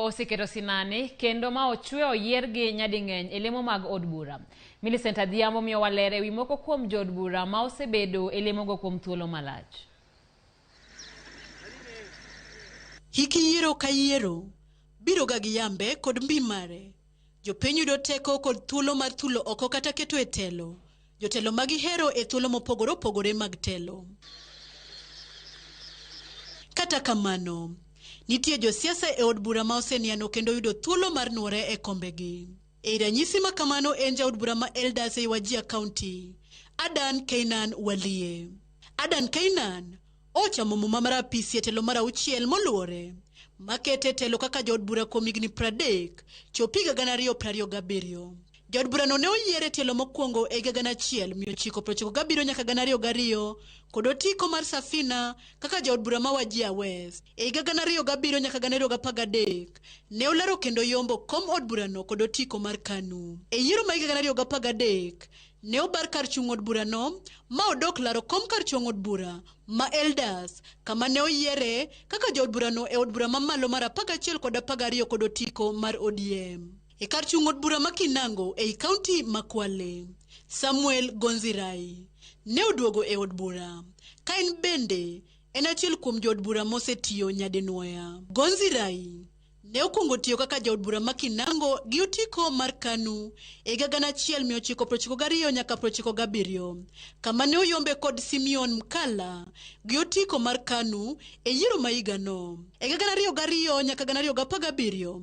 oseketo sinani kendo ma ochwe oyiergi nyading'eny e lemo mag od bura. Millicent Adhiambo miyowa ler ewi moko kuom jood bura ma osebedo e lemogo kuom thuolo malach. Hik yiero ka yiero biro ga gi yambe kod mbi mare. Jopiny yudo teko kod thuolo mar thulo oko kata keto e telo jotelo ma gihero e thuolo mopogore opogore mag telo. Kata kamano, nitie josiasa e od bura ma oseniano kendo yudo thuolo mar nuore e kombegi. E ranyisi ma kamano en jaod bura ma Eldas ei Wajir County, Adan Keynan Walie. Adan Keynan ochamo muma mar apisi e telo mar auchiel moluwore makete e telo kaka jaod bura kuom higni 30 chop higa 2027. Jaod burano ne oyier e tielo mokwongo e higa 1997 nyaka 2002 kod otiko mar Safina kaka jaod bura ma Wajir West. E higa 2007 nyaka 2013 ne olaro kendo yombo kom od burano kod otiko mar KANU. E yiero ma higa 2013 ne obar kar chung' od burano ma odok laro kom kar chung' od bura ma Eldas kama ne oyiere kaka jaod burano e od bura mamalo mar 11 kod 12 kod otiko mar ODM. E kar chung' od bura ma Kinango ei kaunti ma Kwale, Samuel Gonzirai ne oduogo e od bura ka en bende en achiel kuom jood bura mosetiyo nyadinwoya. Gonzirai ne okwongo tiyo kaka jaod bura ma Kinango gi otiko mar KANU e higa 1992 nyaka 97 kama ne oyombe kod Simeon Mkala gi otiko mar KANU e yiero ma higano. E higa 2002 nyaka 2017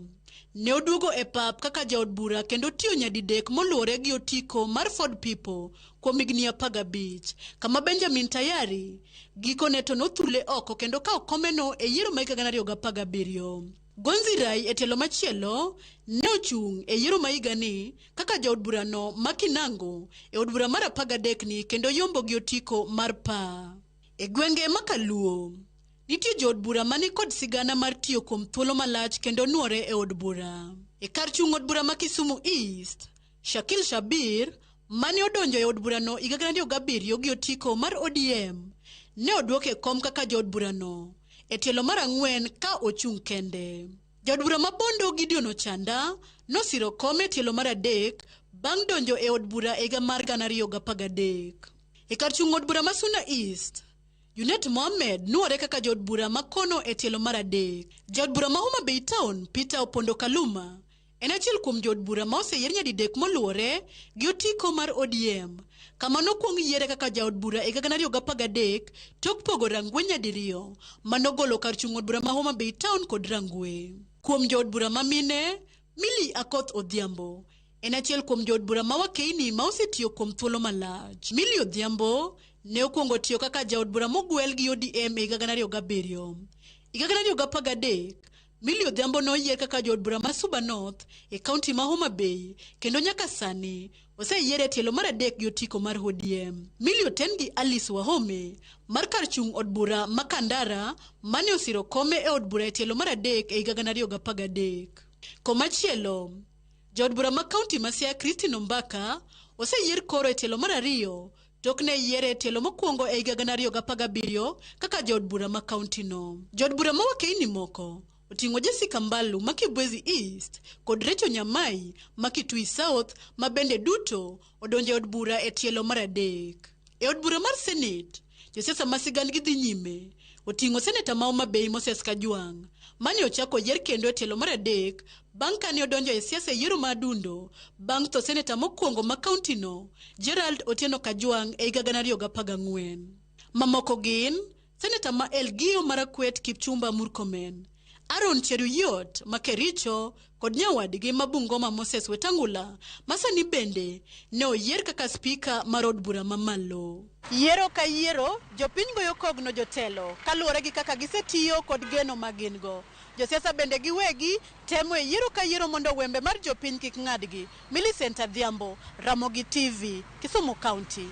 ne oduogo e pap kaka jaod bura kendo tiyo nyadidek moluwore gi otiko mar Ford People kuom higni 15 kama Benjamin Tayari gikone to nothule oko kendo kawo komeno e yiero ma higa 2017. Gonzirai e tielo machielo ne ochung' e yiero ma higani kaka jaod burano ma Kinango e od bura mar 13 ni kendo yombo gi otiko mar PA. E gwenge ma Kaluo, nitie jood bura mani kod sigana mar tiyo kuom thuolo malach kendo nuore e od bura. E kar chung' od bura ma Kisumu East, Shakil Shabir mane odonjo e od burano higa 2007 gi otiko mar ODM ne oduok e kom kaka jaod burano e tielo mar ang'wen ka ochung' kende. Jaod bura ma Bondo Gideon Ochanda nosiro kom e tielo mar adek bang' donjo e od bura e higa mar 2013. E kar chung' od bura ma Suna East, Junet Mohamed nuore kaka jaod bura ma kono e tielo mar adek. Jaod bura ma Homa Bay Town Peter Opondo Kaluma en achiel kuom jood bura ma oseyier nyadidek moluwore gi otiko mar ODM kama nokwong yiere kaka jaod bura e higa 2013 tok pogo Rangwe nyadiriyo manogolo kar chung' od bura ma Homa Bay Town kod Rangwe. Kuom jood bura ma mine, Millie Akoth Odhiambo en achiel kuom jood bura ma Wakeini ma osetiyo kuom thuolo malach. Millie Odhiambo ne okwongo tiyo kaka jaod bura mogwel gi ODM e higa 2007. Higa 2013 Millie Odhiambo noyier kaka jaod bura ma Suba North e kaunti ma Homa Bay kendo nyaka sani oseyiere e tielo mar adek gi otiko mar ODM. Millie oten gi Alice Wahome mar kar chung' od bura ma Kandara mane osiro kome e od bura e tielo mar adek e higa 2013. Komachielo, jaod bura ma kaunti ma Siaya Christine Ombaka oseyier koro e tielo mar ariyo tok ne yiere e tielo mokwongo e higa 2017 kaka jaod bura ma kaunti no. Jood bura ma Wakeini moko oting'o Jessica Mbalu ma Kibwezi East kod Rachel Nyamai ma Kitui South ma bende duto odonjo e od bura e tielo mar adek. E od bura mar Senate, josiasa ma sigandgi dhi nyime oting'o seneta ma Homa Bay Moses Kajwang' mane ochako oyier kendo e tielo mar adek bang' kane odonjo e siasa e yiero ma Adundo bang' tho seneta mokwongo ma kaunti no Gerald Otieno Kajwang' e higa 2014. Mamoko gin seneta ma Elgeyo Marakwet Kipchumba Murkomen, Aaron Cheruiyot ma Kericho kod nyawadgi ma Bungoma Moses Wetangula ma sani bende ne oyier kaka spika mar od bura mamalo. Yiero ka yiero, jopiny goyo kogno jotelo kaluwore gi kaka gisetiyo kod geno ma gin go. Josiasa bende giwegi temo e yiero ka yiero mondo wembe mar jopiny kik ng'adgi. Millicent Adhiambo, Ramogi TV, Kisumu County.